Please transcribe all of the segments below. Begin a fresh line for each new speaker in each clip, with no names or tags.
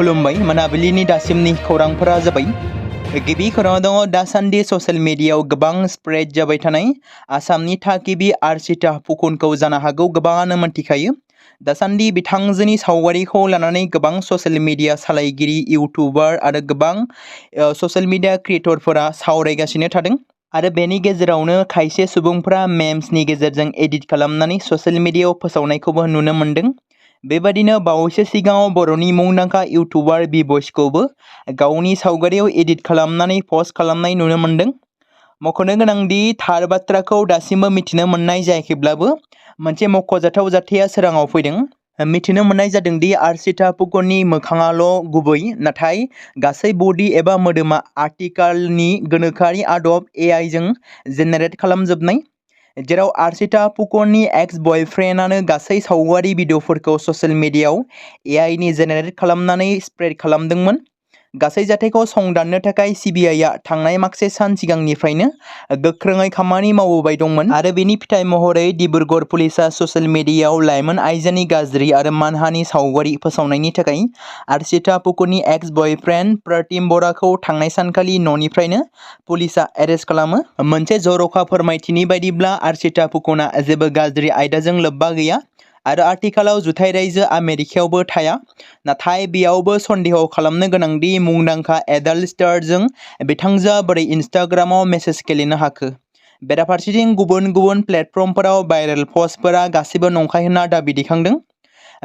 खुलुमबाय मोनाबिलिनि दासिमनि खौरांफोरा जाबाय। गिबि खौराङाव दङ दासान्दि ससियेल मिडियायाव गोबां स्प्रेड जाबाय थानाय आसामनि थागिबि आर्चिता फुकनखौ जानो हागौ गोबाङानो मोनथिखायो। दासान्दि बिथांजोनि सावगारिखौ लानानै गोबां ससियेल मिडिया सालायगिरि इउटुबार आरो गोबां ससियेल मिडिया क्रिएटरफोरा सावरायगासिनो थादों। आरो बेनि गेजेरावनो खायसे सुबुंफोरा मेम्सनि गेजेरजों एडिट खालामनानै ससियेल मिडियायाव फोसावनायखौबो नुनो मोन्दों। बेबादिनो बावैसो सिगाङाव बर'नि मुंदांखा इउटुबार बिबयसखौबो गावनि सावगारियाव एडिट खालामनानै पस्ट खालामनाय नुनो मोन्दों। मख'नो गोनांदि थार बाथ्राखौ दासिमबो मिथिनो मोननाय जायाखैब्लाबो मोनसे मख'जाथाव जाथाया सोराङाव फैदों। मिथिनो मोननाय जादोंदि आर्चिता फुकननि मोखाङाल' गुबै, नाथाय गासै बडि एबा मोदोमा आथिखालनि गोनोखोआरि आदब AI जों जेनेरेट खालामजोबनाय। जेराव आर्चिता फुकननि एक्स बयफ्रेन्डआनो गासै सावगारि भिडिअफोरखौ ससियेल मिडियायाव AI नि जेनेरेट खालामनानै स्प्रेड खालामदोंमोन। गासै जाथायखौ संदाननो थाखाय CBIआ थांनाय माखासे सान सिगांनिफ्रायनो गोख्रोङै खामानि मावबोबाय दंमोन आरो बेनि फिथाइ महरै डिब्रुगड़ पुलिसआ ससियेल मिडियायाव लाइमोन आइजोनि गाज्रि आरो मानहानि सावगारि फोसावनायनि थाखाय आर्चिता फुकननि एक्स बयफ्रेन्ड प्रतिम बराखौ थांनाय सानखालि न'निफ्रायनो पुलिसआ एरेस्ट खालामो। मोनसे जर'खा फोरमायथिनि बायदिब्ला आर्चिता फुकनआ जेबो गाज्रि आयदाजों लोब्बा गैया आरो आथिखालाव जुथाइ रायजो आमेरिकायावबो थाया। नाथाय बेयावबो सन्देह खालामनो गोनांदि मुंदांखा एडाल्ट स्टारजों बिथांजोआ बोरै इन्स्टाग्रामाव मेसेज गेलेनो हाखो। बेराफारसेथिं गुबुन गुबुन प्लेटफर्मफोराव भाइरेल पस्टफोरा गासैबो नंखाय होनना दाबि दैखांदों।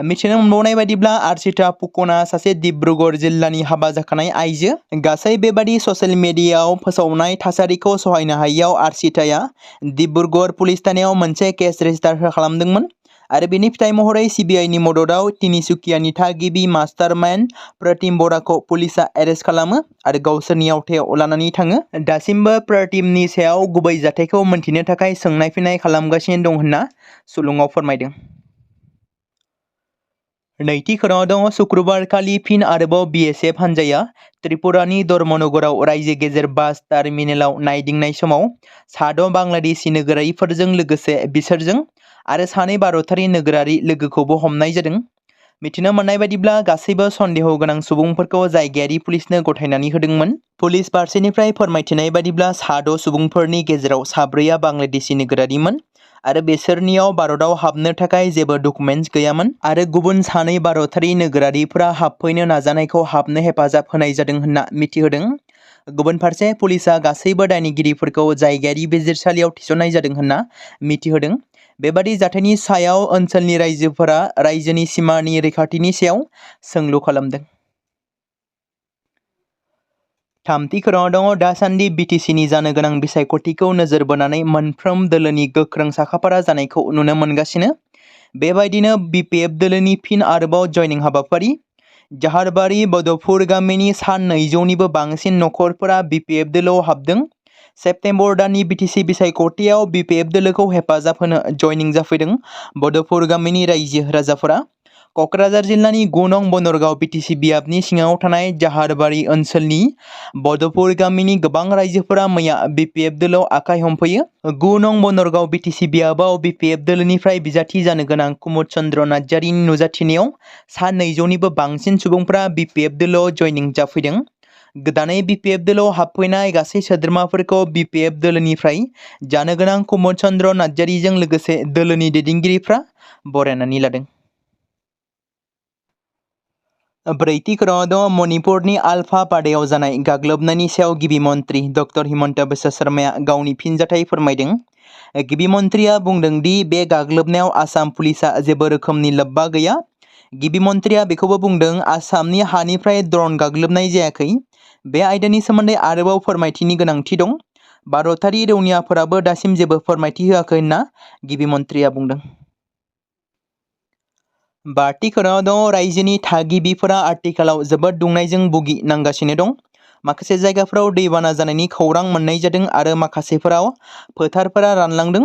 मिथिनो मोनबावनाय बायदिब्ला आर्चिता फुकनआ सासे डिब्रुगड़ जिल्लानि हाबा जाखानाय आइजो। गासै बेबादि ससियेल मिडियायाव फोसावनाय थासारिखौ सहायनो हायैयाव आर्चिताया डिब्रुगड़ पुलिस थानायाव मोनसे केस रेजिस्टार खालामदोंमोन आरो बेनि फिथाइ महरै CBIनि मददआव तिनिसुकियानि थागिबि मास्टारमाइन्ड प्रतिम बराखौ पुलिसआ एरेस्ट खालामो आरो गावसोरनि आवथायाव लानानै थाङो। दासिमबो प्रतिमनि सायाव गुबै जाथायखौ मोनथिनो थाखाय सोंनाय फिननाय खालामगासिनो दं होनना सुलुङाव फोरमायदों। नैथि खौराङाव दङ शुक्रबारखालि फिन आरोबाव BSF हान्जाया त्रिपुरानि धर्मनगराव रायजो गेजेर बास टार्मिनेलाव नायदिंनाय समाव साद' बांलादेशी नोगोरारिफोरजों लोगोसे बिसोरजों आरो सानै भारतारि नोगोरारि लोगोखौबो हमनाय जादों। मिथिनो मोननाय बायदिब्ला गासैबो सन्देह गोनां सुबुंफोरखौ जायगायारि पुलिसनो गथायनानै होदोंमोन। पुलिस फारसेनिफ्राय फोरमायथिनाय बायदिब्ला साद' सुबुंफोरनि गेजेराव साब्रैया बांलादेशी नोगोरारिमोन आरो बिसोरनियाव भारतआव हाबनो थाखाय जेबो डकुमेन्टस गैयामोन आरो गुबुन सानै भारतारि नोगोरारिफोरा हाबफैनो नाजानायखौ हाबनो हेफाजाब होनाय जादों होनना मिथिहोदों। गुबुन फारसे पुलिसआ गासैबो दायनिगिरिफोरखौ जायगायारि बिजिरसालियाव थिसननाय जादों होनना मिथिहोदों। बेबादि जाथायनि सायाव ओनसोलनि रायजोफोरा रायजोनि सिमानि रैखाथिनि सायाव सोंलु खालामदों। थामथि खौराङाव दङ दासान्दि BTCनि जानो गोनां बिसायख'थिखौ नोजोर बोनानै मोनफ्रोम दोलोनि गोख्रों साखाफारा जानायखौ नुनो मोनगासिनो। बेबायदिनो BPF दोलोनि फिन आरोबाव जयनिं हाबाफारि। जाहारबारि बदरपुर गामिनि सा 200निबो बांसिन नखरफोरा BPF दोलोआव हाबदों। सेप्तेम्बर दाननि BTC बिसायख'थियाव BPF दोलोखौ हेफाजाब होनो जयनिं जाफैदों बदरपुर गामिनि रायजो राजाफोरा। क'क्राझार जिल्लानि 9 नं बनरगाव BTC बियाबनि सिङाव थानाय जाहारबारि ओनसोलनि बदरपुर गामिनि गोबां रायजोफोरा मैया BPF दोलोआव आखाइ हमफैयो। 9 नं बनरगाव BTC बियाबाव BPF दोलोनिफ्राय बिजाथि जानो गोनां कुमुद चन्द्र नार्जारिनि नुजाथिनायाव सा 200निबो बांसिन सुबुंफोरा BPF दोलोआव जयनिं जाफैदों। गोदानै BPF दोलोआव हाबफैनाय गासै सोद्रोमाफोरखौ BPF दोलोनिफ्राय जानो गोनां कुमुद चन्द्र नार्जारिजों लोगोसे दोलोनि दैदेनगिरिफ्रा बरायनानै लादों। ब्रैथि खौराङाव दङ मणिपुरनि आलफापादायाव जानाय गाग्लोबनायनि सायाव गिबि मन्त्रि डक्टर हिमन्त बिश्व शर्माया गावनि फिनजाथाय फोरमायदों। गिबि मन्त्रिया बुंदों दि बे गाग्लोबनायाव आसाम पुलिसआ जेबो रोखोमनि लोब्बा गैया। गिबि मन्त्रिया बेखौबो बुंदों आसामनि हानिफ्राय ड्रन गाग्लोबनाय जायाखै। बे आयदानि सोमोन्दै आरोबाव फोरमायथिनि गोनांथि दं। भारतारि रौनियाफोराबो दासिम जेबो फोरमायथि होआखै होनना गिबि मन्त्रिया बुंदों। बाथि खौराङाव दङ रायजोनि थागिबिफोरा आथिखालाव जोबोद दुंनायजों भुगिनांगासिनो दं। माखासे जायगाफोराव दैबाना जानायनि खौरां मोननाय जादों आरो माखासेफोराव फोथारफोरा रानलांदों।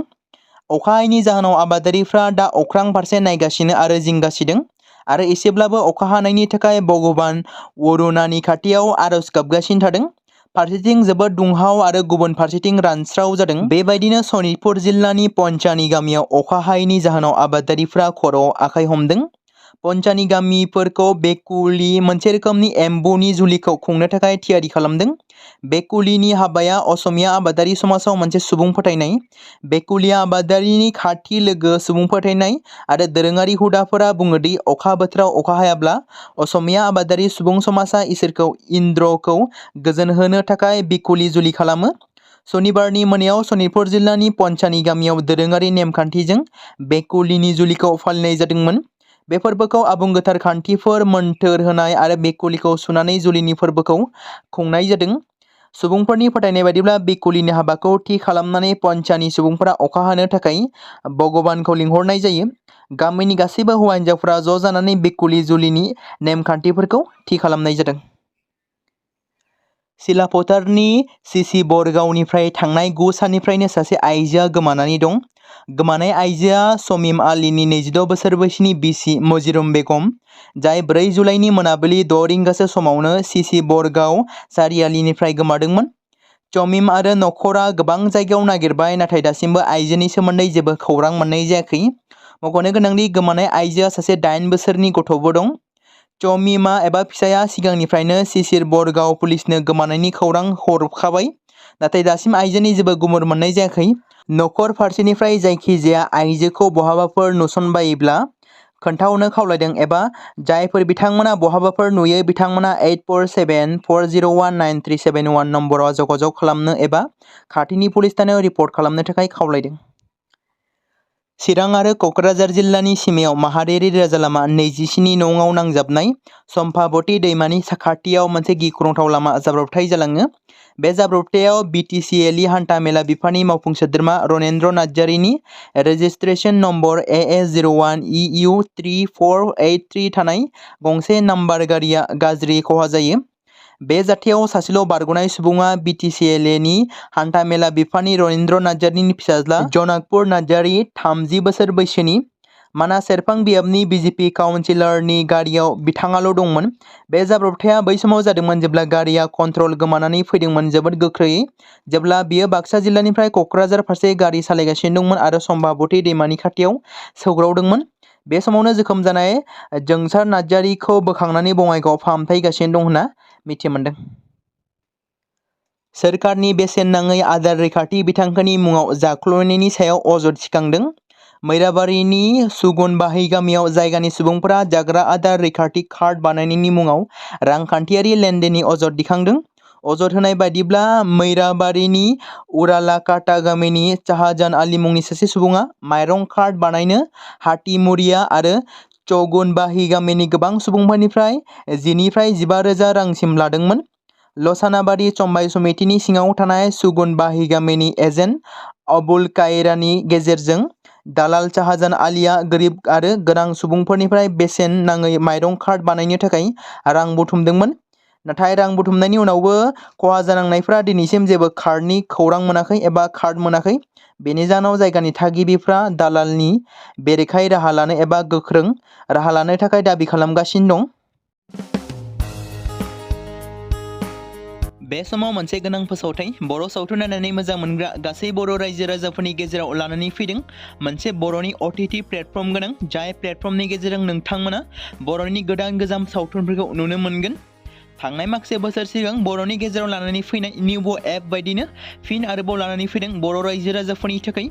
अखा हायैनि जाहोनाव आबादारिफ्रा दा अख्रां फारसे नायगासिनो आरो जिंगासिदों आरो एसेब्लाबो अखा हानायनि थाखाय भगबान वरुणानि खाथियाव आरज गाबगासिनो थादों। फारसेथिं जोबोद दुंहाव आरो गुबुन फारसेथिं रानस्राव जादों। बेबायदिनो सनितपुर जिल्लानि पन्चानि गामियाव अखा हायैनि जाहोनाव आबादारिफ्रा खर'आव आखाइ हमदों। पन्चानि गामिफोरखौ बेकुलि मोनसे रोखोमनि एम्बुनि जुलिखौ खुंनो थाखाय थियारि खालामदों। बेकुलिनि हाबाया असमिया आबादारि समाजाव मोनसे सुबुं फोथायनाय। बेकुलिया आबादारिनि खाथि लोगो सुबुं फोथायनाय आरो दोरोङारि हुदाफोरा बुङो दि अखा बोथोराव अखा हायाब्ला असमिया आबादारि सुबुं समाजा इसोरखौ इन्द्रखौ गोजोन होनो थाखाय बेकुलि जुलि खालामो। सनिबारनि मोनायाव सनितपुर जिल्लानि पन्चानि गामियाव दोरोङारि नेमखान्थिजों बेकुलिनि जुलिखौ फालिनाय जादोंमोन। बे फोरबोखौ आबुं गोथार खान्थिफोर मोन्थोर होनाय आरो बेकुलिखौ सुनानै जुलिनि फोरबोखौ खुंनाय जादों। सुबुंफोरनि फोथायनाय बायदिब्ला बेकुलिनि हाबाखौ थि खालामनानै पन्चानि सुबुंफोरा अखा हानो थाखाय भगबानखौ लिंहरनाय जायो। गामिनि गासैबो हौवा हिन्जावफोरा ज' जानानै बेकुलि जुलिनि नेमखान्थिफोरखौ थि खालामनाय जादों। सिलापथारनि सिसि बरगावनिफ्राय थांनाय 9 साननिफ्रायनो सासे आइजोआ गोमानानै दं। गोमानाय आइजोआ शमीम आलीनि 26 बोसोर बैसोनि बिसि मजिरुम बेगम, जाय 4 जुलाइनि मोनाबिलि 6 रिंगासो समावनो सिसि बरगाव सारियालिनिफ्राय गोमादोंमन। शमीम आरो नखरा गोबां जायगायाव नागिरबाय, नाथाय दासिमबो आइजोनि सोमोन्दै जेबो खौरां मोननाय जायाखै। मख'नो गोनांदि गोमानाय आइजोआ सासे 8 बोसोरनि गथ'बो दं। शमीमा एबा फिसाया सिगांनिफ्रायनो सिसिर बरगाव पुलिसनो गोमानायनि खौरां हरखाबाय, नाथाय दासिम आइजोनि जेबो गुमुर मोननाय जायाखै। नखर फारसेनिफ्राय जायखिजाया आइजोखौ बहाबाफोर नुसनबायोब्ला खोन्थाहरनो खावलायदों एबा जायफोर बिथांमोना बहाबाफोर नुयो बिथांमोना 8474019371 नम्बराव जगाजग खालामनो एबा खाथिनि पुलिस थानायाव रिपर्ट खालामनो थाखाय खावलायदों। चिरां आरो क'क्राझार जिल्लानि सिमायाव माहारियारि राजालामा 27 नंआव नांजाबनाय सम्पाबती दैमानि साखाथियाव मोनसे गिख्रंथाव लामा जाब्रबथाय जालाङो। बे जाब्रबथायाव बिटिसिएलि हान्था मेला बिफाननि मावफुं सोद्रोमा रनेन्द्र नार्जारिनि रेजिस्ट्रेशन नम्बर AA01EU3483 थानाय गंसे नाम्बार गारिया गाज्रि खहा जायो। बे जाथायाव सासेल' बारग'नाय सुबुङा बिटिसिएलनि हान्था मेला बिफाननि रनेन्द्र नार्जारिनि फिसाज्ला जनकपुर नार्जारि, 30 बोसोर बैसोनि। मानास सेरफां बियाबनि बिजेपि काउन्सिलरनि गारियाव बिथाङाल' दंमोन। बे जाब्रबथाया बै समाव जादोंमोन जेब्ला गारिया कन्ट्रल गोमानानै फैदोंमोन जोबोद गोख्रैयै, जेब्ला बियो बाक्सा जिल्लानिफ्राय क'क्राझार फारसे गारि सालायगासिनो दंमोन आरो सम्पाबती दैमानि खाथियाव सौग्रावदोंमोन। बे समावनो जोखोम जानाय जोंसार नार्जारिखौ बोखांनानै बङाइगावआव फाहामथाय होगासिनो दं होनना मिथिमोनदों। सोरखारनि बेसेन नाङै आदार रैखाथि बिथांखिनि मुङाव जाख्ल'नायनि सायाव अजद थिखांदों। मैराबारिनि सुगुनबाहि गामियाव जायगानि सुबुंफोरा जाग्रा आदार रैखाथि कार्ड बानायनायनि मुङाव रांखान्थियारि लेनदेननि अजद दिखांदों। अजद होनाय बायदिब्ला मैराबारिनि उरालाकाटा गामिनि शाहजान आली मुंनि सासे सुबुङा माइरं कार्ड बानायनो हातिमुरिया आरो चगुनबाहि गामिनि गोबां सुबुंफोरनिफ्राय 10 निफ्राय 15,000 रांसिम लादोंमोन। लसानाबारि समबाय समितिनि सिङाव थानाय सुगुनबाहि गामिनि एजेन्ट अबुल कायरानि गेजेरजों दालाल शाहजान आलीआ गोरिब आरो गोनां सुबुंफोरनिफ्राय बेसेन नाङै माइरं कार्ड बानायनो थाखाय रां बुथुमदोंमोन। नाथाय रां बुथुमनायनि उनावबो खहा जानांनायफ्रा दिनैसिम जेबो कार्डनि खौरां मोनाखै एबा कार्ड मोनाखै। बेनि जाहोनाव जायगानि थागिबिफ्रा दालालनि बेरेखायै राहा लानो एबा गोख्रों राहा लानो थाखाय दाबि खालामगासिनो दं। बे समाव मोनसे गोनां फोसावथाय बर' सावथुन नायनानै मोजां मोनग्रा गासै बर' रायजो राजाफोरनि गेजेराव लानानै फैदों मोनसे बर'नि OTT प्लेटफर्म गोनां, जाय प्लेटफर्मनि गेजेरजों नोंथांमोना बर'नि गोदान गोजाम सावथुनफोरखौ नुनो मोनगोन। थांनाय माखासे बोसोर सिगां बर'नि गेजेराव लानानै फैनाय निउबो एप बायदिनो फिन आरोबाव लानानै फैदों बर' रायजो राजाफोरनि थाखाय।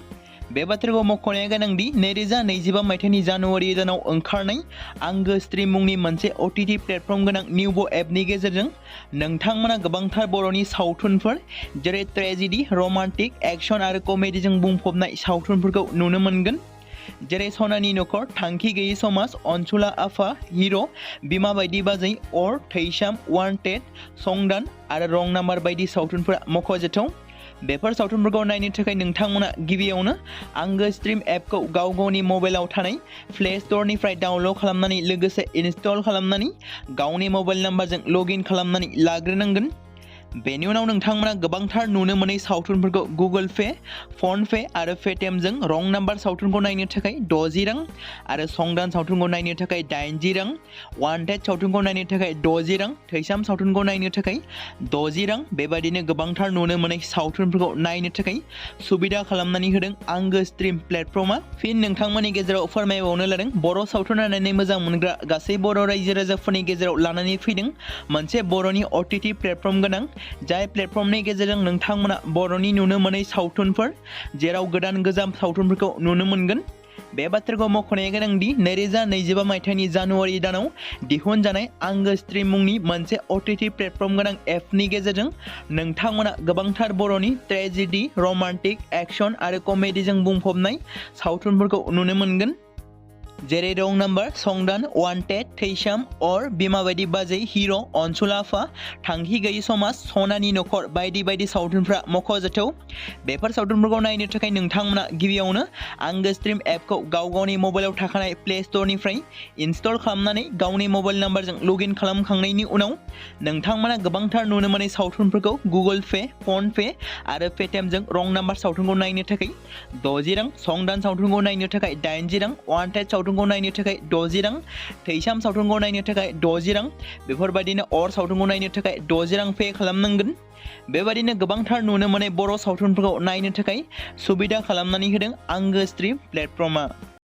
बे बाथ्राखौ मख'नाया गोनांदि 2025 मायथाइनि जानुवारि दानाव ओंखारनाय आंगो स्ट्रिम मुंनि मोनसे OTT प्लेटफर्म गोनां निउबो एपनि गेजेरजों नोंथांमोना गोबांथार बर'नि सावथुनफोर जेरै ट्रेजेडि, रमान्टिक, एक्सन आरो कमेडिजों बुंफबनाय सावथुनफोरखौ नुनो मोनगोन। जेरै सनानि नखर, थांखि गैयै समाज, अनसुला आफा, हिर', बिमा बायदि बाजै, अर, थैसाम, वान्टेड, संदान आरो रं नाम्बार बायदि सावथुनफोरा मख'जाथाव। बेफोर सावथुनफोरखौ नायनो थाखाय नोंथांमोना गिबियावनो आंगो स्ट्रिम एपखौ गाव गावनि मबाइलाव थानाय प्ले स्ट'रनिफ्राय डाउनल'ड खालामनानै लोगोसे इनस्टल खालामनानै गावनि मबाइल नाम्बारजों लग इन खालामनानै लाग्रोनांगोन। बेनि उनाव नोंथांमोना गोबांथार नुनो मोनै सावथुनफोरखौ गुगोल पे, फन पे आरो पेटिएमजों रं नाम्बार सावथुनखौ नायनो थाखाय 60 रां आरो संदान सावथुनखौ नायनो थाखाय 80 रां, वान्टेड सावथुनखौ नायनो थाखाय 60 रां, थैसाम सावथुनखौ नायनो थाखाय 60 रां बेबायदिनो गोबांथार नुनो मोनै सावथुनफोरखौ नायनो थाखाय सुबिदा खालामनानै होदों आंगो स्ट्रिम प्लेटफर्मा। फिन नोंथांमोननि गेजेराव फोरमायबावनो लादों बर' सावथुन नायनानै मोजां मोनग्रा गासै बर' रायजो राजाफोरनि गेजेराव लानानै फैदों मोनसे बर'नि OTT प्लेटफर्म गोनां, जाय प्लेटफर्मनि गेजेरजों नोंथांमोना बर'नि नुनो मोनै सावथुनफोर जेराव गोदान गोजाम सावथुनफोरखौ नुनो मोनगोन। बे बाथ्राखौ मख'नाया गोनांदि 2025 मायथाइनि जानुवारि दानाव दिहुनजानाय आंगो स्ट्रिम मुंनि मोनसे OTT प्लेटफर्म गोनां एपनि गेजेरजों नोंथांमोना गोबांथार बर'नि ट्रेजेडि, रमान्टिक, एक्शन आरो कमेडिजों बुंफबनाय सावथुनफोरखौ नुनो मोनगोन। जेरै रं नाम्बार, संदान, वान्टेड, थैसाम, अर, बिमा बायदि बाजै, हिर', अनसुलाफा, थांखि गैयि समाज, सनानि नखर बायदि बायदि सावथुनफ्रा मख'जाथाव। बेफोर सावथुनफोरखौ नायनो थाखाय नोंथांमोना गिबियावनो आंगो स्ट्रिम एपखौ गावनि मबाइलाव थाखानाय प्ले स्ट'रनिफ्राय इनस्टल खालामनानै गावनि मबाइल नाम्बारजों लगइन खालामखांनायनि उनाव नोंथांमोना गोबांथार नुनो मोनै सावथुनफोरखौ गुगोल पे, फन पे आरो पेटिएमजों रं नाम्बार सावथुनखौ नायनो थाखाय 60 रां, संदान सावथुनखौ नायनो थाखाय 80 रां, वान्टेड सावथुनखौ नायनो थाखाय 60 रां, थैसाम सावथुनखौ नायनो थाखाय 60 रां बेफोरबायदिनो अर सावथुनखौ नायनो थाखाय 60 रां पे खालामनांगोन। बेबायदिनो गोबांथार नुनो मोनै बर' सावथुनफोरखौ नायनो थाखाय सुबिदा खालामनानै होदों आंगो स्ट्रिम प्लेटफर्मा।